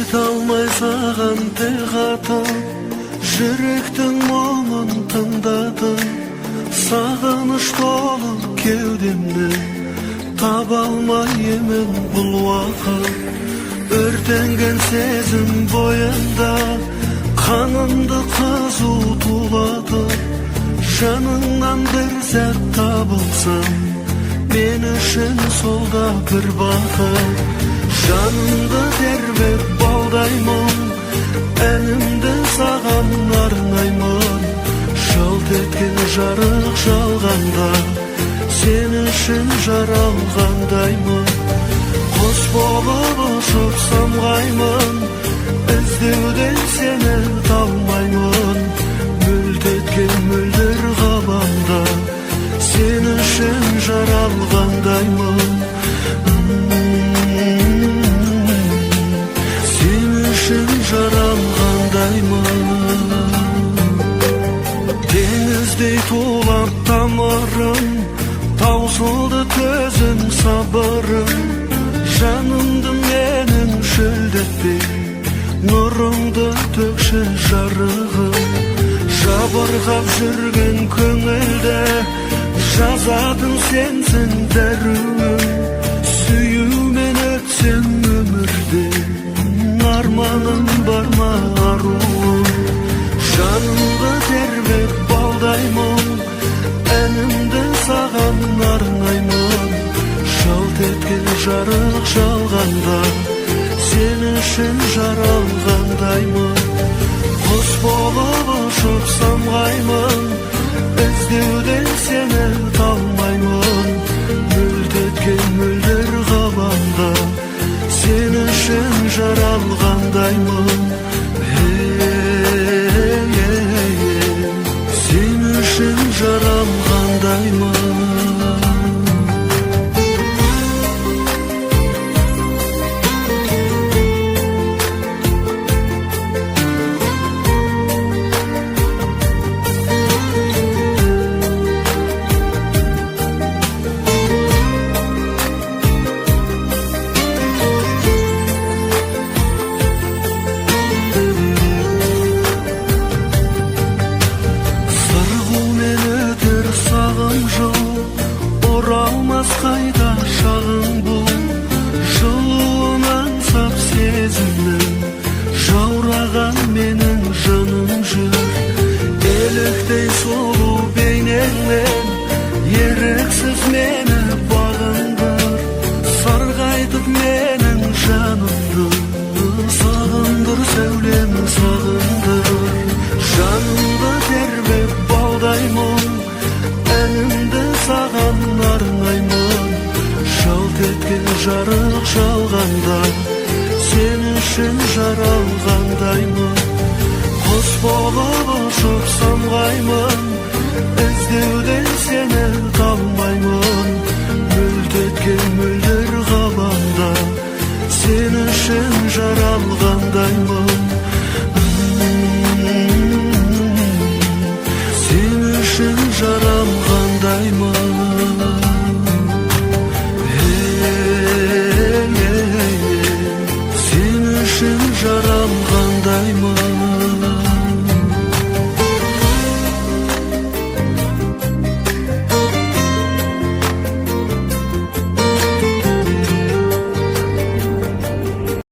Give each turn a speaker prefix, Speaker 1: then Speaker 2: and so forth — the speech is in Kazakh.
Speaker 1: Айта алмай саған тіл қатып, жүректің мұңын тыңдатып, сағыныш толы кеудемді таба алмай емін бұл уақыт. Өртенген сезім бойында қанымды қызу тулатып, жаныңнан бір сәт табылсам, мен үшін сол да бір бақыт. Жанымды тербеп балдаймын, әнімді саған арнаймын. Жалт еткен жарық жалғанда сен үшін жаралғандаймын. Құс болып ұшып самғаймын, іздеуден сені талмаймын. Мөлт еткен мөлдір ғаламда сен үшін жаралғандаймын. Сен үшін жаралғандаймын. Теңіздей тулап тамырым, таусылды төзім, сабырым. Жанымды менің шөлдетпей, нұрыңды төкші, жарығым. Жабырқап жүрген көңілді жазатын сенсің дәруім. Сүюмен өтсем өмірде, арманым бар ма, аруым? Жанымды тербеп балдаймын, әнімді саған арнаймын. Жалт еткен жарық жалғанда сен үшін жаралғандаймын. Құс болып ұшып самғаймын, іздеуден сені талмаймын. Мөлт еткен мөлдір ғаламда сен үшін жаралғандаймын. Ей, сен үшін жаралғандаймын.